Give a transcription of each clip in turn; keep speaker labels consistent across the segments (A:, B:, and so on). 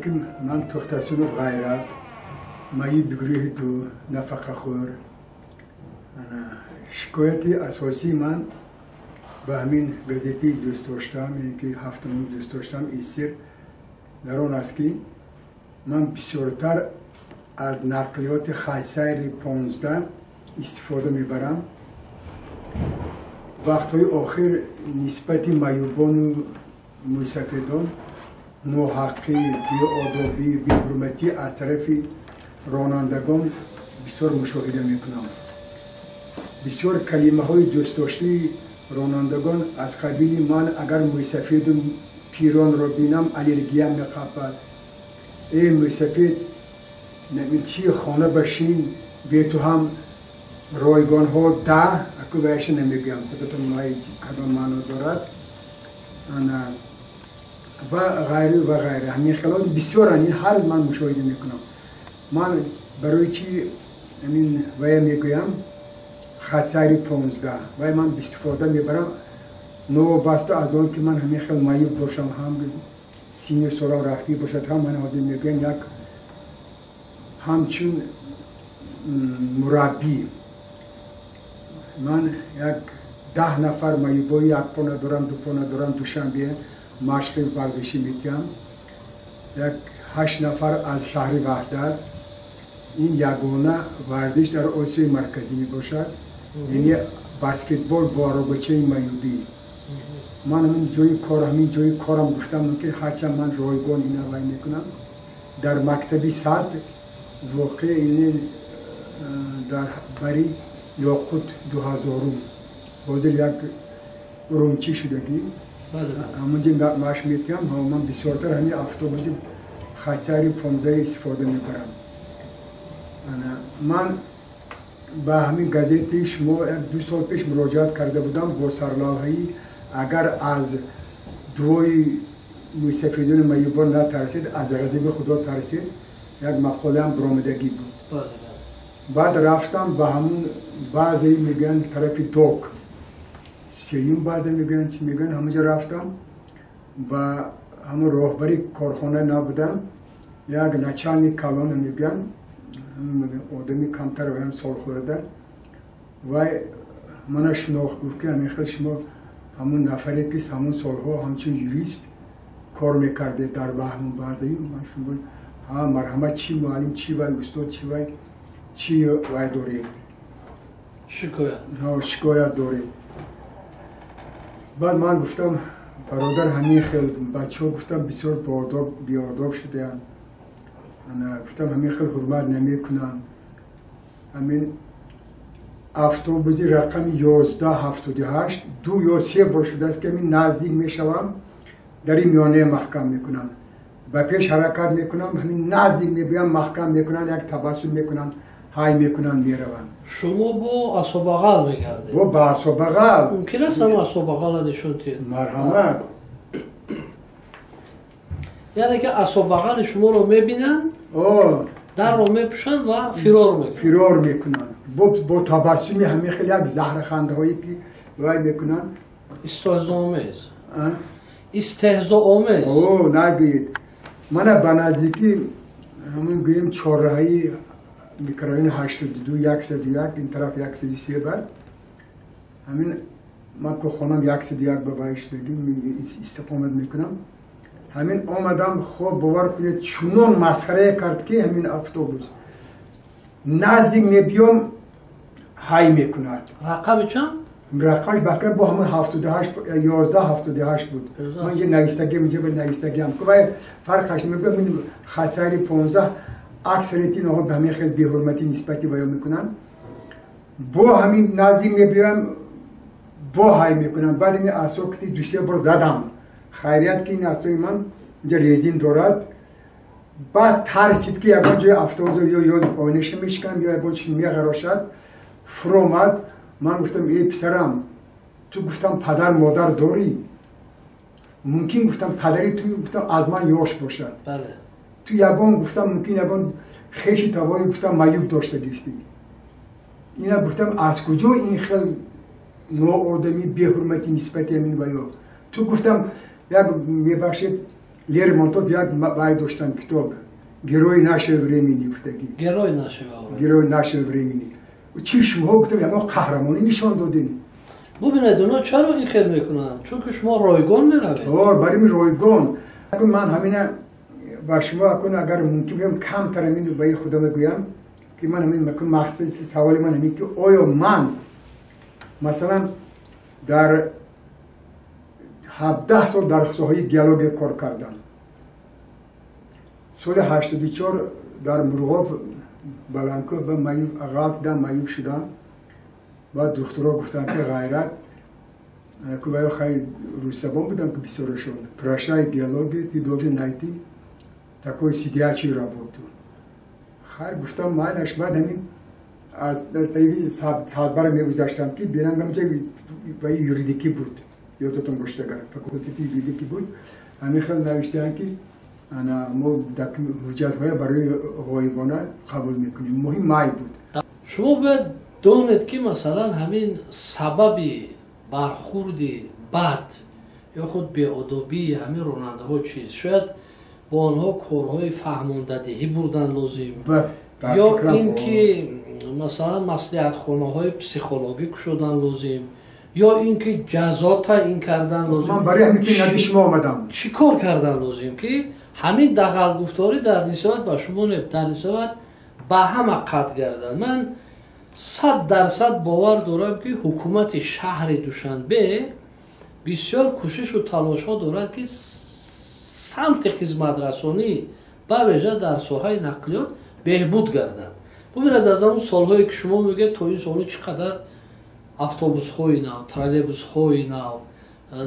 A: Алейкум, ман Тухтасунов Ғайрат, маъюби гурӯҳи ду, нафақахӯр. Шикояти асосии ман ба ҳамин газетаи дӯст доштам, яъне ки ҳафтанома дӯст доштам, исир дар он аст, ки ман бисёртар аз нақлиёти хатсайри 15 истифода мебарам. Вақтҳои охир нисбати маъюбону мӯйсафедон ноҳаққӣ, беодобӣ, беҳурматӣ аз тарафи ронандагон бисёр мушоҳида мекунам. Бисёр калимаҳои дӯстдоштаи ронандагон аз қабили «ман агар мӯйсафеду пиронро бинам, аллергиям меқапад», «Э, мӯйсафед, чи хона башин, бету ҳам ройгонҳо да», аку ваяша намегӯям, худатон кадом маъно дорад, ва ғайру ва ғайра. Ҳамин хелот бисёранд, ин ҳар ман мушоҳида мекунам. Ман барои чи ҳамин вая мегӯям, хатсайри 15 вай ман истифода мебарам, новобаста аз он ки ман ҳамин хел маъюб бошам, ҳам синну солам рафтӣ бошад, ҳам ман ҳозир мегӯям, як ҳамчун мураббӣ ман як 10 нафар маъюбои якпо надорам, дупо надорам, Душанбе машқи варзишӣ метиҳам, як ҳашт нафар аз шаҳри Ваҳдат. Ин ягона варзиш дар Осиёи Марказӣ мебошад, яъне баскетбол бо аробачаи маъюбӣ. Ман ҳамин ҷои кор, ҳамин ҷои корам гуфтам, мумкин ҳарчанд ман ройгон ина вай мекунам, дар мактаби сад воқеъ, яъне дар бари Ёқут дуҳазорум, ҳозир як Урумчӣ шудагӣ, ҳамунҷо машқ метиҳам. Ман бисёртар ҳамин автобуси хатсайри 15 истифода мебарам. Ман ба ҳамин газетаи шумо як ду сол пеш муроҷиат карда будам бо сарлавҳаи «Агар аз дуои мӯйсафедони маъюбон натарсед, аз ғазаби Худо тарсед», як мақолаам баромадагӣ буд. Баъд рафтам ба ҳамун баъзе мегӯянд тарафи док сеюм, баъзе мегӯянд чӣ мегӯянд, ҳамунҷо рафтам, ба ҳамун роҳбари корхона набудам, як начальник калона мегӯянд, одами камтар ваям солхӯрда, вай мана шинохт, гуфт ки ҳамин хел шумо ҳамун нафаре ки ҳамун солҳо ҳамчун юрист кор мекардед дар ҳамун баъдаи ман. Шумо ҳа, марҳамат, чӣ муаллим, чӣ вай, устод, чӣ вай, чӣ вай доред?
B: Шикоят.
A: Шикоят доред? Баъд ман гуфтам: «Бародар, ҳамин хел бачаҳо, гуфтам, бисёр боодоб, беодоб шудаанд, гуфтам, ҳамин хел ҳурмат намекунанд. Ҳамин автобуси рақами 1178 ду ё се бор шудааст, ки ҳамин наздик мешавам, дар ин миёнае маҳкам мекунанд, ба пеш ҳаракат мекунам, ҳамин наздик мебиям, маҳкам мекунанд, як табассум мекунанд, ҳай мекунанд, мераванд.»
B: Шумо бо асобағал мегардед?
A: Бо ба асобағал.
B: Мумкин аст ҳама асобағала нишон диҳед?
A: Марҳамат.
B: Яъне ки асобағали шуморо мебинанд, дарро мепӯшанд ва фирор мекунанд.
A: Фирор мекунанд бо табассуми ҳамин хел як заҳрхандаҳое ки вай мекунанд.
B: Истеҳзоомез, истеҳзоомез.
A: О, нагӯед. Мана ба наздикӣ ҳамин гӯем чорраҳаи микрорайони 82, 101, ин тараф 103 бар ҳамин ман ку хонам 101 ба вай шудагӣ истиқомат мекунам, ҳамин омадам, хоб, бовар кунед, чунон масхарае кард, ки ҳамин автобус наздик мебиём, ҳай мекунад.
B: Рақами чанд?
A: Рақамаш бафкар бо ҳамон 78, 1178 буд. Ман инҷа навистагиам, инҷа навистагиам, вай фарқаш мегӯям, ин хатсайри 15 аксарияти инҳо ба ҳамин хел беҳурматӣ нисбати ваё мекунанд. Бо ҳамин наздик мебиёям, бо ҳай мекунанд. Баъд ин асо ки дусе бор задам, хайрият ки ин асои ман инҷа резин дорад. Баъд тарсид, ки ягон ҷои автобусо ё ойнаша мешиканам, ё ягон чиз меғарошад, фуромад. Ман гуфтам: «Э, писарам, ту, гуфтам, падар модар дорӣ, мумкин, гуфтам, падари ту, гуфтам, аз ман ёш бошад, ту ягон, гуфтам, мумкин ягон хеши тавори, гуфтам, маъюб доштагистӣ. Ина, гуфтам, аз куҷо ин хел ноодамӣ, беҳурматӣ нисбати ҳамин ваё? Ту, гуфтам, як, мебахшед, Лермонтов як вай доштан китоб «Герои нашего времени» гуфтагӣ.
B: Герои нашего времени.
A: Герои нашего времени. Чӣ шумоҳо гуфтам, ягон қаҳрамонӣ нишон додем.
B: Бубинед, онҳо чаро ин хел мекунанд? Чунки шумо ройгон меравед.
A: Барои мин ройгон. Ман ҳамина ба шумо акун агар мумкин гӯям, камтар ҳамин ба худо мегӯям ки ман ҳамин мақсади саволи ман ҳамин ки оё ман масалан дар 17 сол дар соҳаи геология кор кардам. Соли 84 дар Мурғоб Баланкӯ ба маъюб ғалтидам, маъюб шудам. Баъд духтурҳо гуфтанд ки ғайрат ва хайр русзабон будам ки бисёрашон прощай геология, ты должен найти такую сидячую работу. Хайр гуфтам майлаш. Баъд ҳамин аз тарафи садбара мегузаштам ки бинам ҳамҷа ва юридикӣ буд, ёдатон бошад агар факултети юридикӣ буд, ҳамин хел навиштаанд ки ана мо ҳуҷҷатҳоя барои ғоибона қабул мекунем. Моҳи май буд.
B: Шумо бояд донед ки масалан ҳамин сабаби бархурди бад ё худ беодобии ҳамин ронандаҳо чист. Шояд бо онҳо корҳои фаҳмондадиҳӣ бурдан лозим, ё ин ки масалан маслиҳатхонаҳои психологӣ кушодан лозим, ё ин ки ҷазо таъин кардан лозим.
A: Ман барои ҳамин ки нади шумо омадам.
B: Чӣ кор кардан лозим ки ҳамин дағалгуфторӣ дар нисбат ба шумо не, дар нисбат ба ҳама қатъ гардад? Ман 100% бовар дорам ки ҳукумати шаҳри Душанбе бисёр кӯшишу талошҳо дорад ки самти хизматрасонӣ ба вижа дар соҳаи нақлиёт беҳбуд гардад. Бубинед, аз ҳамон солҳое ки шумо мегӯед то ин солҳо чӣ қадар автобусҳои нав, троллейбусҳои нав,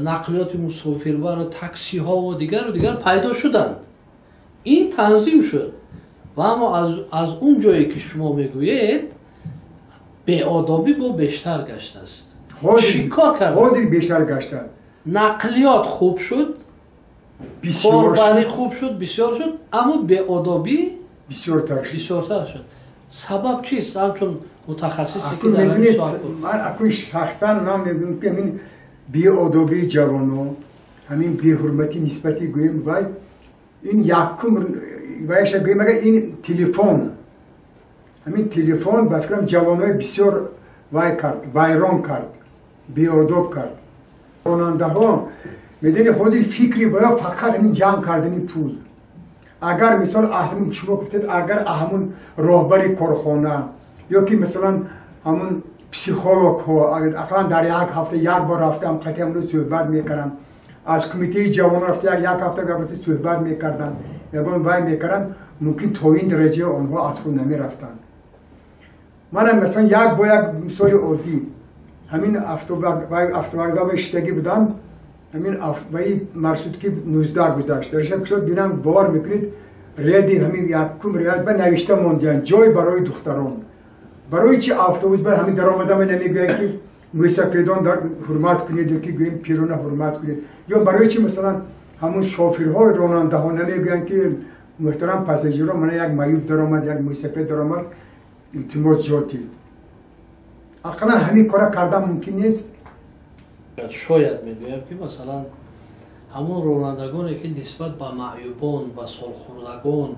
B: нақлиёти мусофирбару таксиҳову дигару дигар пайдо шуданд. Ин танзим шуд. Ва аммо аз он ҷое ки шумо мегӯед беодобӣ бо бештар гаштааст. Чӣ кор кард?
A: Ҳозир бештар гаштааст.
B: Нақлиёт хуб шуд, корбарӣ хуб шуд, бисёр шуд, аммо беодобӣ бисёртар шуд. Сабаб чист? Ҳамчун мутахассисе ки дар ҳамин соҳа кор.
A: Ман акун шахсан ман мегӯям ки ҳамин беодобии ҷавонон, ҳамин беҳурматӣ нисбати гӯем вай ин якум вайша гӯем агар ин телефон, ҳамин телефон ба фикрам ҷавонои бисёр вай кард, вайрон кард, беодоб кард. Ронандаҳо медонӣ ҳозир фикри вая фақат ҳамин ҷамъ кардани пул. Агар мисол ҳамин шумо гуфтед, агар ҳамун роҳбари корхона ё ки масалан ҳамун психологҳо ақаллан дар як ҳафта як бор рафтаам қатъи ҳамон суҳбат мекардам, аз кумитаи ҷавонон рафта як ҳафта суҳбат мекардам, ягон вай мекардам, мумкин то ин дараҷа онҳо аз худ намерафтанд. Манам масалан як бо як мисоли оддӣ ҳамин автовокзал шиштагӣ будам, ҳамин ваи маршрутки 19 гузашт. Дарша кушод бинам, бовар мекунед, ряди ҳамин якум ряд ба навишта мондиянд ҷой барои духтарон. Барои чи автобус бар ҳамин даромада ма намегӯянд ки мӯйсафедон ҳурмат кунед ё ки гӯем пирона ҳурмат кунед, ё барои чи масалан ҳамун шофирҳо ронандаҳо намегӯянд ки муҳтарам пассажирон, мана як маъюб даромад, як мӯйсафед даромад, илтимос ҷо диҳед. Ақаллан ҳамин кора кардан мумкин нест.
B: Шояд мегӯям ки масалан ҳамон ронандагоне ки нисбат ба маъюбон, ба солхӯрдагон,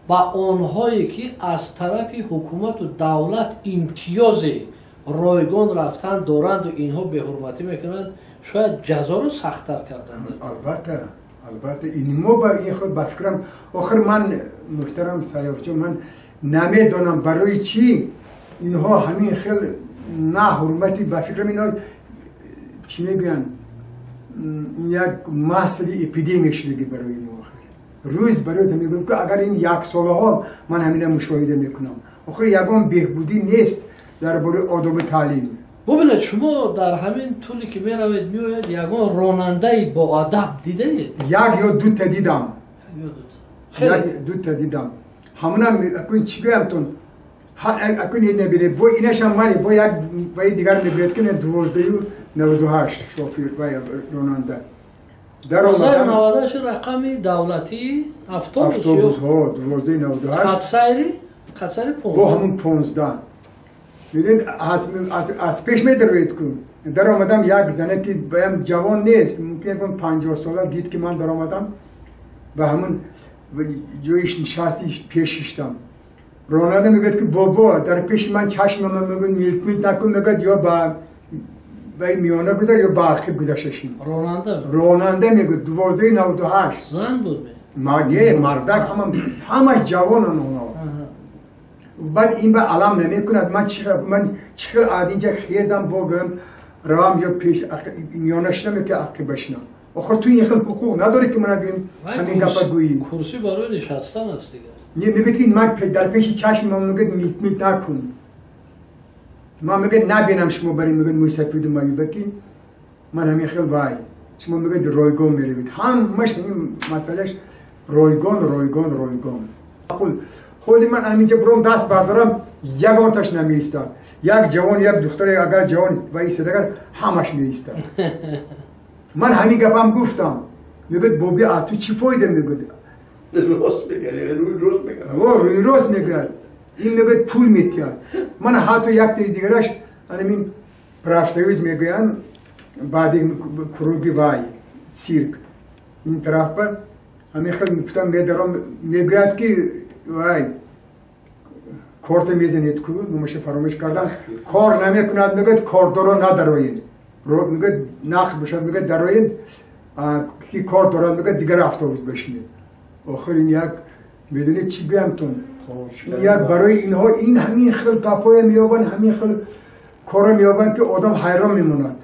B: ба онҳое ки аз тарафи ҳукумату давлат имтиёзи ройгон рафтан доранду инҳо беҳурматӣ мекунанд, шояд ҷазоро сахттар карданд.
A: Албатта, албатта ин мо ба ин худ ба фикрам охир ман муҳтарам Сайёфҷон, ман намедонам барои чӣ инҳо ҳамин хел на ҳурмати ба фикрам инҳо чӣ мегӯянд, ин як масъали эпидемия шудагӣ барои мо. Охир рӯз барои мегӯям ки агар ин яксолаҳо ман ҳамина мушоҳида мекунам, охир ягон беҳбудӣ нест дар бораи одоби таълим.
B: Бубинед, шумо дар ҳамин тӯле ки меравед меояд, ягон ронандаи боадаб дидаед?
A: Як ё дута дидам. Як дута дидам. Ҳамонам акун чӣ гӯям тон, акун ин набинед, бо инашам мали бо як ваи дигар мегӯяд ки 12 98 шофир вай ронанда.
B: 12 98 рақами давлатии автобус?
A: Автобус, ҳо, 12 98.
B: Хатсайри? Хатсайри
A: 15. Бо ҳамун 15. Медонед, аз пеш медароед кун. Даромадам як зане ки баям ҷавон нест, мумкин 50 сола дид ки ман даромадам. Ба ҳамон ҷоиш нишастиш пеш шиштам. Ронанда мегӯяд, ки бобо, дар пеши ман чашмама, мегӯяд, милт-милт накун, мегӯяд, ё ба миёна гузар, ё ба ақиб гузашта шин.
B: Ронанда?
A: Ронанда мегӯяд, 12:98.
B: Зан буд?
A: Не, мардак, ҳамаш ҷавонан онҳо. Баъд ин ба алам намекунад. Ман чӣ хел аз инҷа хезам, богӯям, равам ё пеш миёна шинам, ё ки ақиба шинам? Охир ту ин хел ҳуқуқ надорӣ, ки мана гӯем ҳамин гапа гӯӣ.
B: Курсӣ барои нишастан аст дигар.
A: Не, мегӯяд, ки ман дар пеши чашми ман, мегӯяд, милт-милт накун. Ман, мегӯяд, набинам шумо бари, мегӯяд, мӯйсафиду маюба, ки ман ҳамин хел вай. Шумо, мегӯяд, ройгон меравед. Ҳамаш ҳамин масъалаш ройгон, ройгон, ройгон. Ҳозир ман ҳаминҷа буром даст бардорам, ягонташ намеистад. Як ҷавон, як духтаре агар ҷавон ва истад, агар ҳамаш меистад. Ман ҳамин гапам гуфтам. Мегӯяд, боби, а ту чӣ фоида, мегӯяд.
C: Рост мегӯяд, рӯи рост мегӯяд.
A: Рӯи рост мегӯяд. Ин, мегӯяд, пул метиҳад. Ман ҳатто як тири дигараш анамин профсоюз мегӯянд, баъди круги вай цирк ин тараф ба ҳамин хел гуфтам, медаром, мегӯяд, ки вай корта мезанед ку, номаша фаромӯш кардам, кор намекунад, мегӯяд, кордоро надароед, мегӯяд, нақл бошад, мегӯяд, дароед, ки кор дорад, мегӯяд, дигар автобус башинед. Охир ин як, медонед чӣ гӯямтон, ин як барои инҳо ин ҳамин хел гапҳое меёбанд, ҳамин хел корро меёбанд, ки одам ҳайрон мемонад.